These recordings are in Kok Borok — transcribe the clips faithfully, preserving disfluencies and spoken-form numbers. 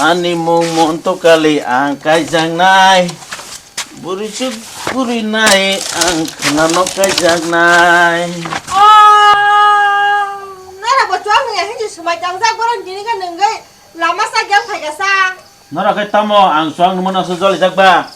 Ani mung monto kali ang kaijaknai. Buri suk buri nai ang khwnano kaijaknai. Nara bo chuang nungya hinji sumai tangjak borok dini ka nungwi lama sa gyang phaikasa. Nara khe tamo ang chuang nungmano se jolijak ba.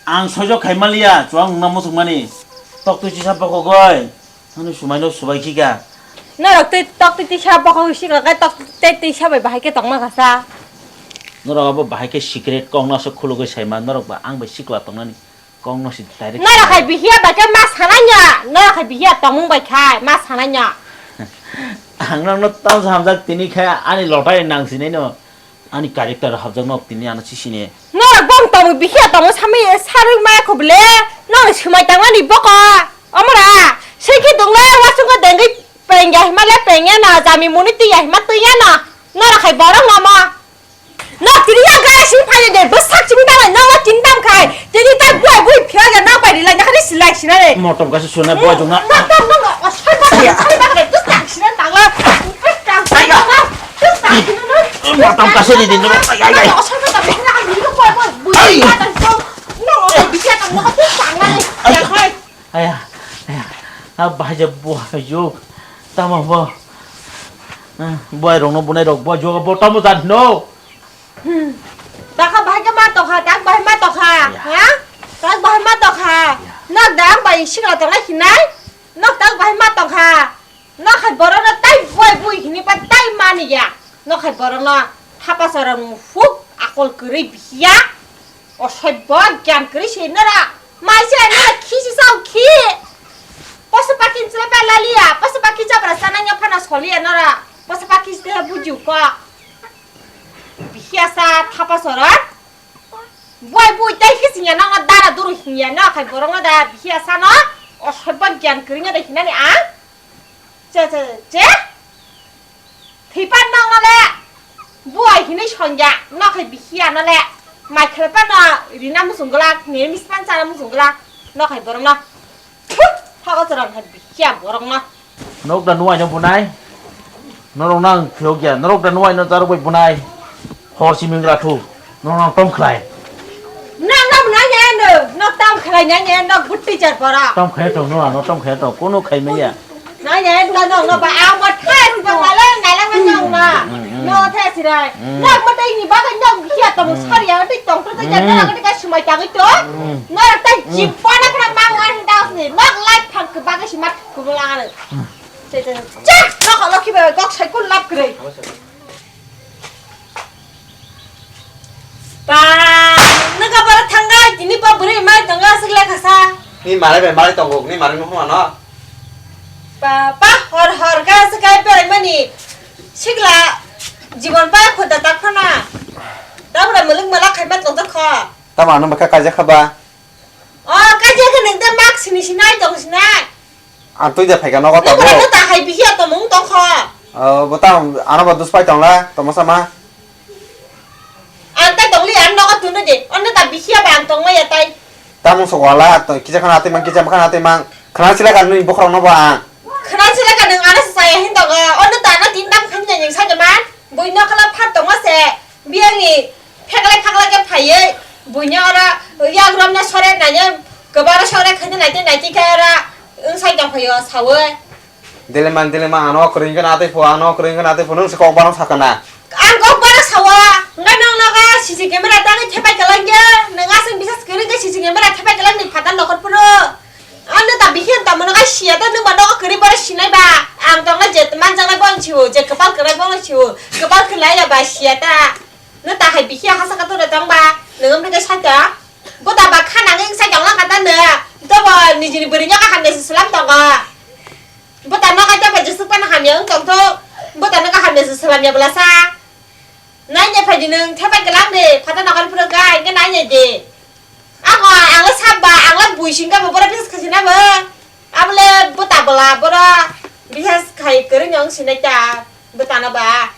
Ang soijo khaimaliya, chuang nungna muchungmani. Toktwi chisa bokogoi. Ani sumaino subai khika. Norok tei toktwi tisa bokogoi sikla kai tok tei tisa bai bahai khe tongma kasa. Norok abo bahai khe secret kokno aswk khulugwi saima, norok ba ang bai sikla tongnani kokno si direct. Norok hai bihiya bai khe ma sananya, norok hai bihiya tongmung bai khai ma sananya. Ang nokno tamsa hamjak tini khe ani lotai nang sinaino. Ani character hapjak nok tini ano sisine. Norok bong tongwi bihiya tongwi samwi sarwi maya kho bwle. Nokni swmai tangmani boko. Omora, swi khe tongle wasungko dengwi pengya hima le pengya no, jami muni twiya hima twiya no. Norok hai borok no mo. Nok tini ya gaya sing phai de bwsak chini dang no tini dam khai. Tini ta buai bui phiya ya na pai rilai na khani silai sinare. Motom kaisa suna buai jongna. Nok nok nok nok osai ba ya. Osai ba de bwsak sina tangla. Bwsak sina tangla. Bwsak sina no. Motom kaisa ni din no. Ai ai ai. Osai ba de na ni ko buai bui. Ai. No no bisa tang no bwsak na ni. Ya khai. Aya, aya. Ah, bahai je buai juk. Tamo bo. Ah, buai rok no bunai rok buai juk bo tamo jan no. Hmm. Takha bahai khe ma tokha, tak bahai ma tokha. Ya. Ha? Tak bahai ma tokha. Ya. Nok da ang bai sikla tongnai hinai. Nok tak bahai ma tokha. Nok hai borok no tai buai bui hini pa tai mani ya. Nok hai borok no thapa sora mufuk akol kwrwi bihiya. Osoibo gyan kwrwi se nora. Mai se nora khisi sao khi. Poso pakin chwla ba laliya. Poso pakin chabra sana nya phana soliya nora. Poso pakin se buju ko. Bihiya sa thapa sora. Buai bui tai khe singya nang na dara duru hingya na khai borok na da bihiya sano o soiban gyan kwrwngya da hinani ang. Che che che. Thipan nang na le buai hinui songya na khai bihiya na le. Mai khle pa na rina musung glak, ni mispan chana musung glak na khai borok na. Thut! Hago chwrang hai bikya borok no. Norok da nuai no bunai. Norok nang phiyok ya. Norok da nuai no charok bai bunai. Hor si mingra thu. Norok nang tom khlai. Nang no bunai ne no. No tom khlai ne ne no butti char borok. Tom khlai to no no tom khlai to kono khai me ya. Nai ne no no no ba a mo thai ba ba le nai lang no no. No thai sirai. No mo dai ni ba no bikya to mo sari ya dei tong to ya na ga dei ka sumai ta to. Norok tai jibana khna mang ang daos ni. Nok light phang kwbang si mat kubul ang ano. Che che che. Nok lokhi bai kok sai kun lap kwrwi. Pa, nang ka bara thangga, tini pa bwrwi mai tongo aswk lekha sa. Ni malai bai malai tongo, ni malai nukho ano. Pa, pa hor hor ka aswk kai berai mani. Sikla jibon pa khuda tak phana. Tabra muluk mala khai ma tong kho. Tamo ano bwkha kaijak kha ba? O, kaijak khe nwng tei mak sini sinai tong sinai. Ang twi da phaikha nogo tongo. Nwng ta hai bihiya tongmung tongkho. O, bo ta ano bo dus pai tongla, tongma sama. Ang tai tongli ang nogo tunu de. Ono ta bihiya ba ang tongma ya tai. Tamung sok wala, to kisa khana atwi mang, kisa khana atwi mang. Khana sila kan nini bokhorok no bo ang. Khana sila kan nwng ano sa saya hin tongo. Ono ta ano tin dam khan ning sa jaman. Bui no khala phat tongma se. Biyangni pheklai phaklai khe phaiwi buino oro yagromno sore nainai, kwbaro sore khaina naitwi naitwi khe oro wngsaito phaio saui. Deleman, deleman, ano kwrwngkhe na tei pho, ano kwrwngkhe na tei pho, nwng se kokbarno sakana. Ang kokbarno saua, hwnkhe nwng nogo C C camera tangwi thepai kwlangkhe, nwng aswk bisas kwrwngkhe C C camera thepai kwlangni phatang nokhor phuru. Ano ta bihian ta mono kai siya ta nwng ba nogo kwrwi bara sinai ba. Ang tongna je manjaknai bo ang siwo, je kwpal kwrwi bo ang siwo. Kwpal kwlai ya ba siya ta. Nwng ta hai bihiya hasa ka tore tong ba. Nwng amri kai sata. Bo ta ba khana ngi sai jongla kata nw. To bo nijini bwrwi nya ka hamya se salam tongo. Bo ta nogo ta ba jesuk pan hamya wng tong to. Bo ta nogo hamya se salam ya bwla sa. Naina phaidi nwng thepai kwlang de, phata nokar phuru gai hwnkhe naina de. Ako ang le sap ba, ang le bui singka bo bora bisas khaisina bo. Abole bwta bwla bora bisas khai kwrwi nwng sinai ta bwtano ba.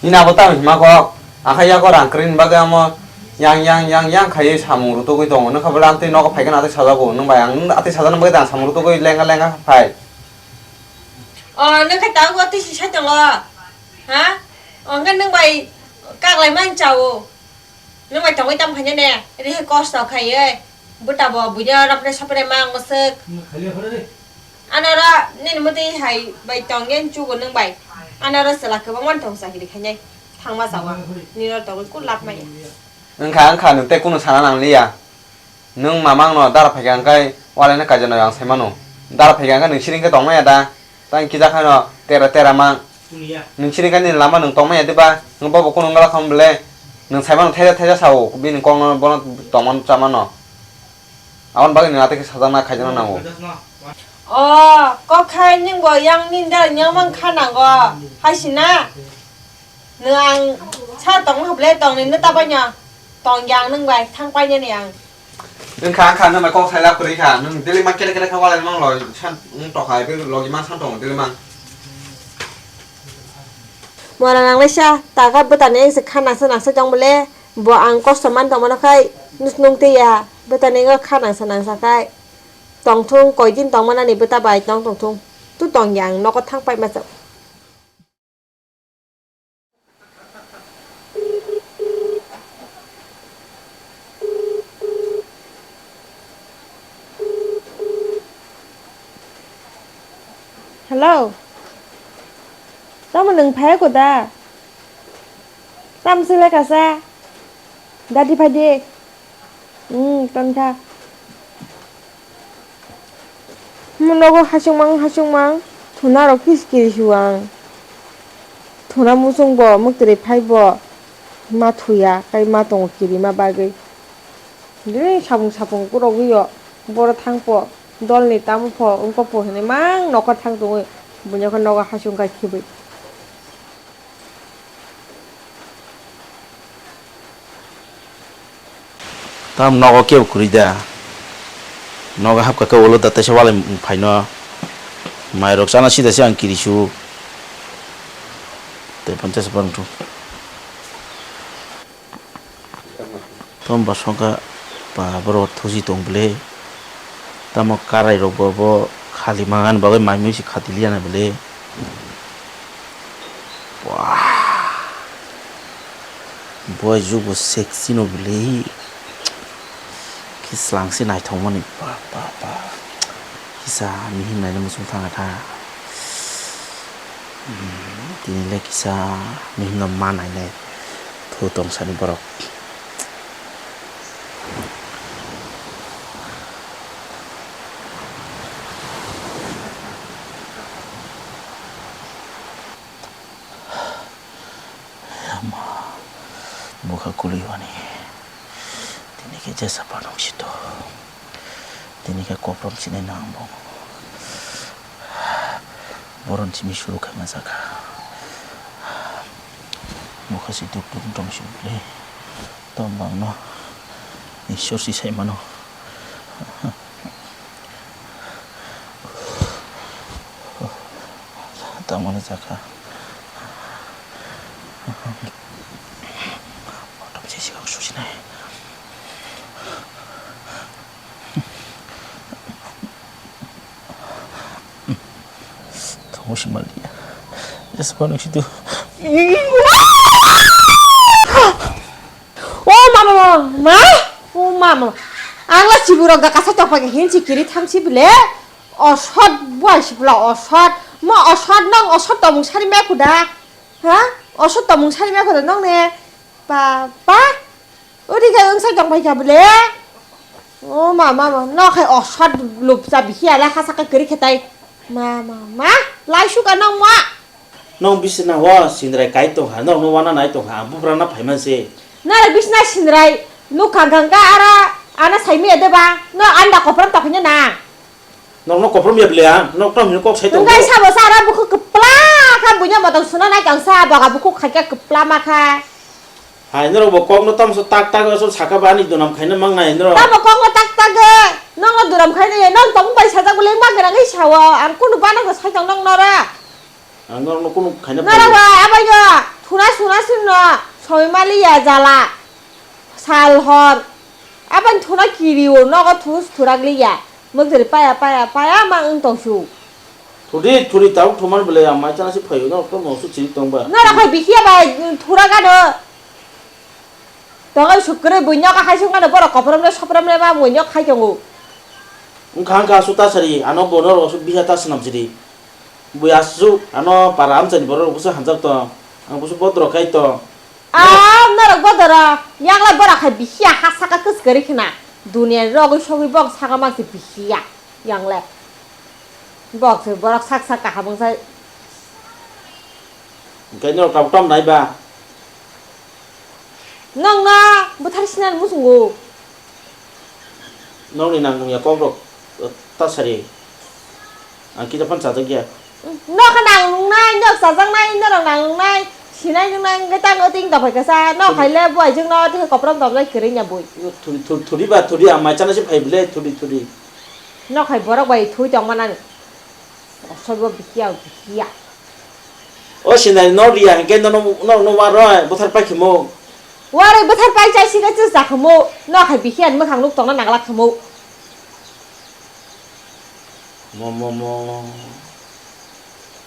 Nini abo tamo hima kok, akha yago rang kwrwini bagwi amo yang yang yang yang khaiwi samung rutugwi tongo, nwkha bole amtwi nogo phaikhe atwi sajago, nwng bai ang atwi sajani bagwi dang samung rutugwi lenga lenga phai. O, nwng khai tabuk atwi si sai tongo, ha? Hwnkhe nwng bai kaklai man chao. Nwng bai tongwi tamo khaina ne? Ri kosto khaiwi. Bwta bo buino rapre sapre ma ang swk. Anoro nini mwtwi hai bai tonggen chugo nwng bai. Anoro chwla kwbangma tong chakri khainai. Thangma chawa. Nino tongwi kuk lab maya. Wngkha, wngkha, nwng tei kunu sana nangliya. Nwng mamang no dara phaikha hwnkhe walaino kaijano ang sai mano. Dara phaikha hwnkhe nwng siring khe tongmaya da? Tang kisa khano tera tera mang. Nwng siring khe nini lama nwng tongmaya diba? Nwng bobo kunu wngla kham bele? Nwng sai mano thaisa thaisa sao bini kokno bono tongmano chamano. Aboni bagwi nwng atwi khe sajakna khaijakna nango. O, kok khai nwng bo yang nini dara nyang mang kha nango. Hai sina? Nwng ang sa tongma hwble tongni nw ta baino tong yang nwng bai thang painani ang. Nwng kha, wngkha, nwng bai kok sai lab kwrwi kha. Nwng daily mang kere kere kha walai mang lo san wng tokha, ebe logi mang san tongo daily mang. Mora nang laisa, taga bwtani se kha nangsa nangsa tong bole, bo ang kosto man tong mano khai, nus nung te ya, bwtani go kha nangsa nangsa khai. Tong thung, koi din tong manani bwta bai tong tong thung. Tu tong yang nogo thang pai ma chao. Hello. Tamo nwng phai ko da? Tam sile kasa. Dadi phai de. Hmm, ton kha. Nogo hasung mang, hasung mang. Thuna rok kis kiri su ang. Thuna musung bo, muktri phai bo. Ma thuya, kai ma tongo kiri ma bagwi. Dini sapung sapung kurogwi o. Boro thang po, dol ni tamo pho, wngkok po hinui mang nokha thang tongwi. Buino khe nogo hasung kai khibwi. Tam nogo kebo kwrwi da. Nogo hapkha khe ulo da teisa walai phaino. Mairok chana sida se ang kirisu. Tei ponchas bang thu. Tom basongkha pa borok thusi tong bwle. Tamo karai rok bo, bo khali mangan bagwi mai mui se khati liya na bwle. Wah. Bo jugo sexy no bwle. Kislang se naithok mani ba, ba, ba. Kisa mihim naina muchung thangkha tha. Hmm, tini le kisa mihim no ma nainai. Thu tong sani borok. Ama bwkha kwlwi wani. Tini khe jesa panok sito. Tini khe koprom sinai nang bo. Boron simi suru khe majak. Bwkha si duk duk tong si bwle. Tom bangno Ishwar si sai mano. Tamoni jaka. Auto bisi sikang susinai. Tunggu si mali. Just kono situ. O mama, mama, ma? O mama. Ang la chiburok da kasa tokpa ke hinchi kiri thamchi bile. Osot buai si bula osot. Mo osot nong osot tomung sari me kuda. Ha? Osot tomung sari me kuda nong ne. Papa. Odi khe wng sai tong pai kha bole. O ma ma ma, no khai osot lupcha bikhi ala kha sakai kwrwi khe tai. Ma ma ma, lai suka nang ma. Nong bisina o sindrai kai tong kha, nong no wana nai tong kha, ang bubrana phai man se. Nara bisina sindrai nuk kha kha kha ara ana sai mi de ba, no anda kopram ta phanya na. Nokno koprom ya bwle, ah? Nok tamo hino kok sai tongo. Wngkha sabo sa aro bukhuk kwpla kha buino motom suna nai kang sa boga bukhuk khaikha kwpla ma kha. Hai norok bo kokno tamo so tak tak so saka ba ani dunam khaina mang nai norok. Tamo kokno tak tak ge, nokno dunam khaina ye, nok tong bai sajak bwle ma gwnang wi sao, ang kunu bana go sai tong nok nora. Ang norokno kunu khaina Nara paio. Wa, abai yo, thuna suna sinno, soi mali ya jala, sal hor, abai thuna kiri o, nogo thus thurak li ya, mukjari paya, paya, paya, mang wng tong su. Thudi, thudi, tabuk thumar belai ang mai chana se phaio, no, to no su chiri tong ba. Nora khai bihiya ba, thura gano. Tongo sukkure buinyo ka hai sung gano borok koprom le soprom le ba buinyo khai tongo. Wngkha wngkha su ta sari, ano bono ro su biha ta swnam siri. Bui asu ano para amchani borok busu hanjak tong. Ang busu bodro khai tong. Am norok bodoro, yakle borok hai bihiya ha saka kwchwkari khna. Duniya rogwi sogwi bok saka mangsi bihiya, yangle. Bok se borok sak sak kaham wngsai. Hwnkhe norok tabuk tamo nai ba? Nokno bwthar sinani muchungo. Nokni nang nungya kokrok ta sari. Ang kisa phano chajak ya. Nokha nang nungnai, nok chajaknai, norok nang nungnai, sinai nungnai, wngkhe tango ting dophai kasa, nok hai le buai jwngno tei koprom tomjai kwrwngya bui. Thudi, thudi, thudi ba, thudi, ang mai chana se phai bwle, thudi, thudi. Nok hai borok bai thui tongma nang. Osobo bihiya, bihiya. O sinai no riya hwnkhe nono, no, no waroi, bwthar pai khimo. Waroi bwthar pai chai sika chwsa khimo, nok hai bihiya ni mwkhang nuk tongna nangla khimo. Mo, mo, mo.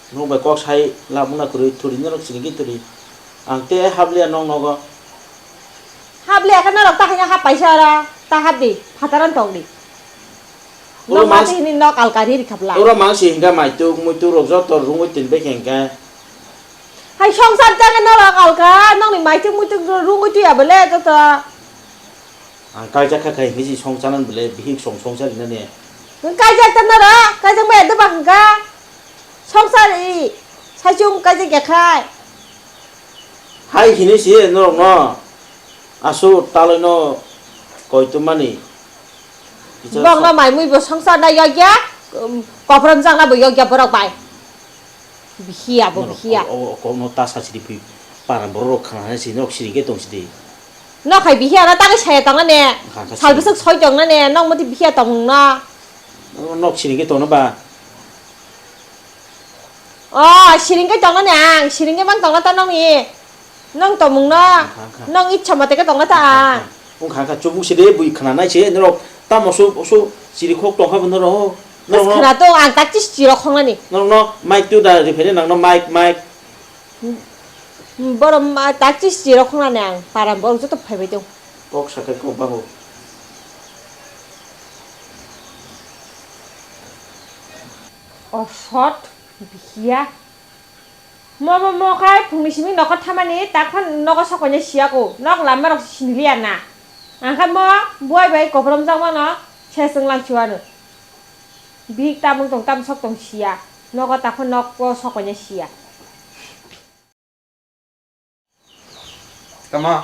Nwng bai kok sai labwna kwrwi thuri norok sini ki thuri. Ang te habliya nok nogo. Habliya khe norok ta khaina hap paisa oro. Ta hap di, phataran tong di. Oro Nok ma masi hini nok alkari ri khapla. Oro mangsi hingka maituk muituk rok joto rungwi tin bai hingka. Hai songsar jaga norok alka, nokni maituk muituk rungwi tuya bole joto. Ang kaijak kha khai hiji song chanan bele bihik song song chari nani. Nwng kaijak ta noro, kaijak bai deba hwnkha. Song chari, saichung kaijak ya khai. Hai hini si norok no. Asu taloi no koi tumani. Bok no mai mui bo song char na yokya, um, koprom jak na bo yokya borok bai. Bihiya bo, bihiya. O, o, o, kokno ta sachiri phi para borok rok khana si nok siring ke tong sidi. Nok hai bihiya na tangwi saya tong ne. Kha, kha, sal siri. Bwswk soi tong ne, nok mati bihiya tong no. O, nok siring ke tong no ba. O, siring ke tong ne ang, siring ke mang tong no ta nok ni. Nong tongmung no, wngkha, wngkha. Nong itsa mate khe tongna ta ang. Wngkha, wngkha, chubuk se de bui khna nai se norok tamo so, so chiri khok tong kha bo norok. Bas khna to ang tak chis chiro khong nani. Norok no mic tu da ri phene nang no mic, mic. Hmm, borok ma tak chis chiro khong nani ang para borok joto phai bai tong. Kok sakai kok bango. O shot bihiya. Mo, mo, mo khai phungni simi nokha thamani tak phan nogo sokonya siya ko. Nok lama rok siniliya na. Angkha mo buai bai koprom jak mano se chwng lang siwano. Bihik tamung tong tam sok tong siya. Nogo tak phan nok o sokonya siya. Tamo?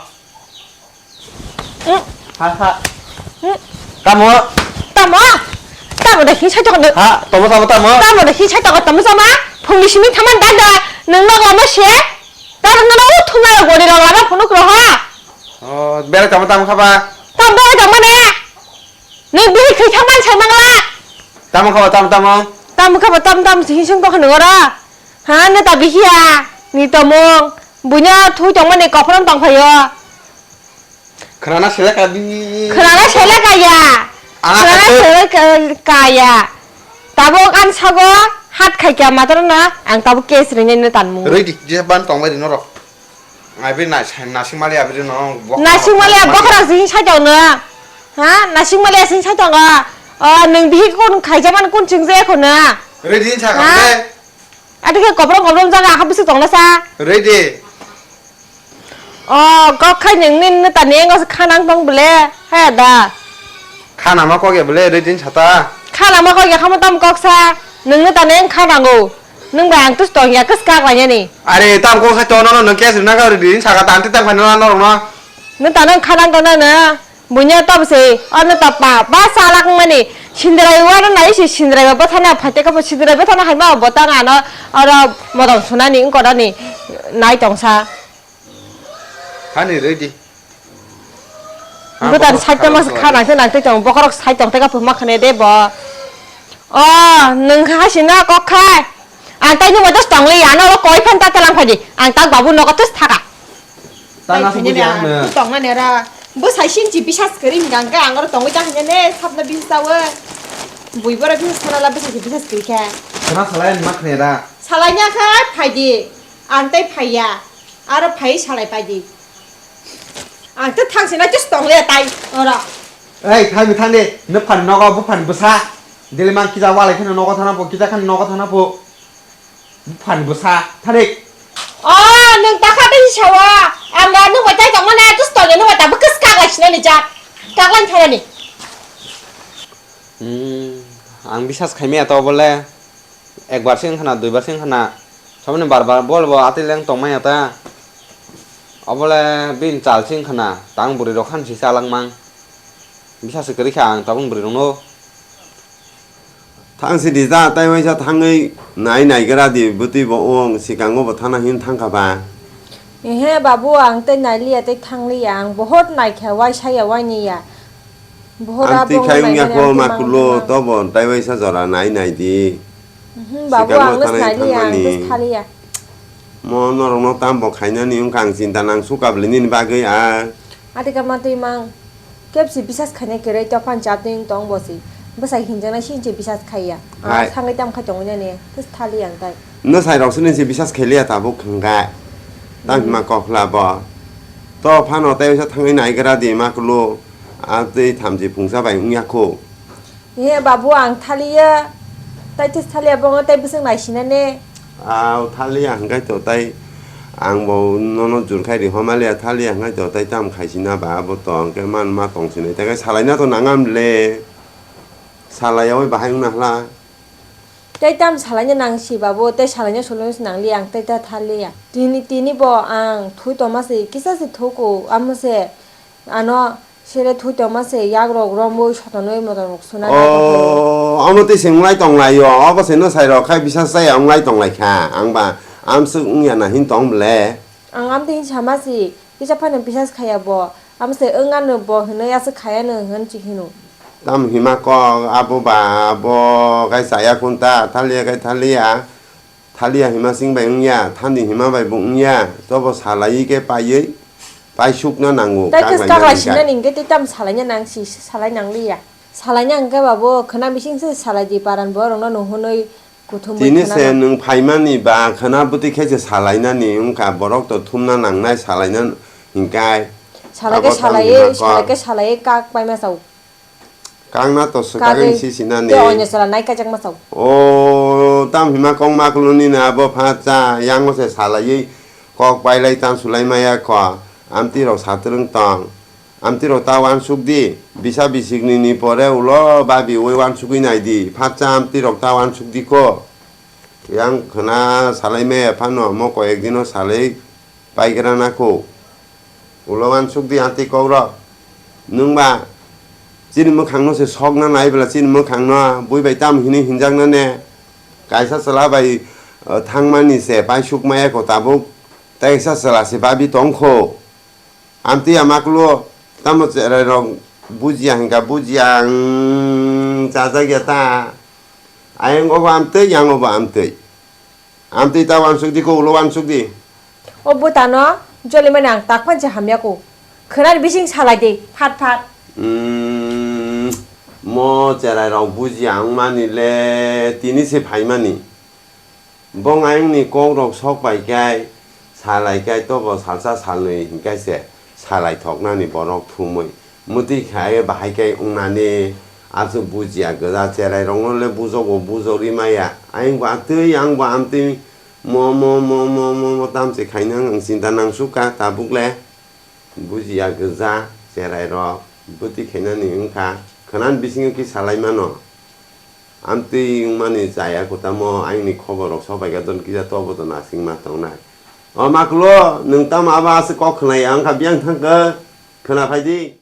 Mm. Ha, ha. Mm. Tamo? Tamo? Tamo da hin sai tokon. Ha, tamo, tamo, tamo. Tamo da hin sai tokon, tamo sama? Phungni simi thaman da da. Nung nok lama se. Tar nana u thuna gori rok lama phunuk ro ha. Oh, bera tamo, tamo khaba. Tam bera tamo ne. Nung bihik thwi thaman sai mangla. Tamo khaba, tamo, tamo. Tamo khaba, tam, tam, hin sung tokon ora. Ha, neta bihiya, ni tomung, buino thui tongmani kophrom tongphaio. Khwnana seleka bi. Khwnana seleka ya. Ana Khwnana khato. Seleka ya. Tabuk ang sago hat khaikya matrano ang tabuk case rinai no tanmung. Roi di, je ban tongbai di norok. Ai bi nas-, nasing mali abri no. Nasing mali abokra sing sai tongno. Ha, nasing mali sing sai tongo. O, nung bihi kun khaijaman kun chingje khuna. Roi di sa Ha? Khamle. Ati khe koprong koprong jaga ha bisi tongna sa. Ready. O, kok khai neng nin ne ta neng os khanang tong bele. He da. Khana ma kok ya bele ready sata. Khana ma kok ya khamo tam kok sa. Neng ne ta neng khanango. Nung ba ang tus tong ya kes kak la yani. Are tam kok sa chono no nung kes na ga ready saka ta anti tam khana no no. Ne ta neng khanang tong na na. Bunya tabse, ano tapa, ba salak mani, sindrai wano nai si sindrai ba bathana phate kapo sindrai bathana hai ma botang ano, aro modong sunani, ingkorani, nai tongsa. Hani ready. Butan side mas khana khe nang tei tong, bokorok side tong tei kapo ma khane de bo. O, nung ha sina kok khai. Ang tai ni mo dos tong li, ano ro koi phan ta telang phadi. Ang tak babu nogo tus thaka. Tang asuk buji ang no. Tong na nera. Bo sai sin ji bisas kari hingga ang oro tongwi ta hanya ne, sapna bin sawe. Bui borok bisa salala bisa se bisa se kha. Sana salai ma khne da. Salai nya kha phai di. Ang tai phai ya. Aro phai salai pai di. Ang ta thang sina just tong le tai. Ora. Ei, thang bi thang de. Ne phan nogo bu phan bwsa. Dili man kija walai khne nogo thana po, kija khan nogo thana po. Phan bwsa tharik. O, nwng takha tei sawa. Ang ga nwng bai tai tongmani, tus tongya nwng bai tabuk kis kaglai sinani jak. Kaglai thanani. Hmm, ang bisas khaimaya to bole. Ekbar sing khana, duibar sing khana. Samani bar bar bol bo atwi leng tongmaya ta. Obole bin chal sing khana, tang bwrwi rok khan si chalak mang. Bisas kwrwi kha ang tabuk bwrwi rok no. Thang si di ta, tai waisa thangwi nai nai gra di, bwtwi bo wng, sikango bo thana hin thang kha ba. Ehe, babu, ang tei nai liya, tei thang liya, ang bohot nai kha, waisa ya, waini ya. Bohot ang abo twi khai wng wngya nai kho, gra, ang tei ma kulo, mang. To bo tai waisa jora nai nai di. Mhm, babu, sikango ang no thanai nai liya, ang thangmani. Tus tha liya. Mo norok no tam bo khainani wngkha, ang chinta nang suka bwlwi nini bagwi a. Atika matwi mang. Kebsi bisas khaina kwrwi tophan chatwi wng tong bo si. Bwsai hinjaknai sini se bisas khaiya. Hai. Thangwi tam khai tongwi nani. Tus thali ang tai. No sai rok sini se bisas khailiya tabuk hwnkha. Tam Hmm. hima kokla bo. To phano tei wngsa thangwi naigra di ma kulu. A tei thamchi phungsa bai wngya kho. He babu, ang thaliya, tai this thaliya, bongo tai bwswk naisina ne. Aw, thaliya hwnkhe to tai ang bo nono jur khai ri homa liya, thaliya hwnkhe to tai tam khaisina ba abo to hwnkhe man ma tong sinai, tai khe salaina to nangam le, salai yaui bahai wngna hla. Tai tam salaina nang si babu, tai salaina solo nang liya, ang tai ta thaliya. Tini, tini bo ang thui toma se, kisa se thuku, amo se, Ano sere thui tongma se yagrok romwi sotonwi motom rok suna nai tongkha. Oh, omo twi se wnglai tonglaio. Obo se no sai rok khai bisas chaya wnglai tonglaikha. Ang ba amswk wngya na hin tong ble. Ang amtwi hin sama si, kisa phano bisas khaya bo. Amo se wng ano bo hinwi aswk khaya no hwn si hino. Tam hima kok abo ba abo khai chaya khun ta, thaliya khai thaliya. Thaliya hima sing bai wngya, thani hima bai bo wngya, tobo salaiwi khe paiwi paisukna nango. Tai khe kaklaina kaklai hinwi sinna khe. Ningkhe tei tam salaina nang si, salai nang liya. Salaina hwnkhe ba bo khwna bising se salai di, paran borok no nuhunwi kuthumwi. Tini khwna se nang. Nwng phaimani ba khwna bwtwi khe se salainani wngkha, borok to thumna nangnai salaina hinkai. Salai khe abo tam salaiwi, hima kok. Salai khe salaiwi kak paima chao. Kangna to swkagwi Kagwi. Sisinani. Tei oinw chwla nai kaijakma chao. O, tam hima kok makuluni na abo phatsa, yango se salaiwi kok pailai tan sulai maya kho. Amtwi rok satrwng tong. Amtwi rok ta wansuk di. Bisa bisikni ni pore ulo babi ui wansugwi nai di. Phatsa amtwi rok ta wansuk di kho. Yang khwna salai maya phano mo koi ek dino salai paigra na kho. Ulo wansuk di amtwi kok rok. Nwng ba chini mwkhang no se sokna nai bwla chini mwkhang no bui bai tam hinwi hinjak na ne. Kaisa chwla bai, uh, thangmani se paisuk maya kho tabuk. Tei kaisa chwla se babi tong kho. Amtwi ama klo tamo cherai rok bujiya hinka bujiya ang chajak ya ta. Ayang obo amtwi, yang obo amtwi. Amtwi ta wansuk di ko ulo wansuk di. O bwtano jolimani ang tak phan se hamya ko. Khwnani bising salai di, phat phat. Mm, mo cherai rok bujiya wngmani le tini se phaimani. Bong ayungni kok rok sok pai kai, salai kai tobo salsa salnwi hinkai se salai thoknani borok thumwi. Mwtwi khai bahai khe wngnani aswk bujiya gwja cherai rokno le bujogo bujogwi maya. Ayang bo amtwi, yang bo amtwi mo, mo, mo, mo, mo, mo tamse khainang ang chinta nangsukha tabuk le. Bujiya gwja cherai rok bwtwi khainani wngkha. Khwnani bisingo kisa salai mano. Amtwi wngmani chaya kutamo ayangni khobor rok sobai kha don kisa tobo to nasing ma tongnai. O maklo, nwng tamo abo aswk kok khwnai ya wngkha biyang thangkhe khwna phai di.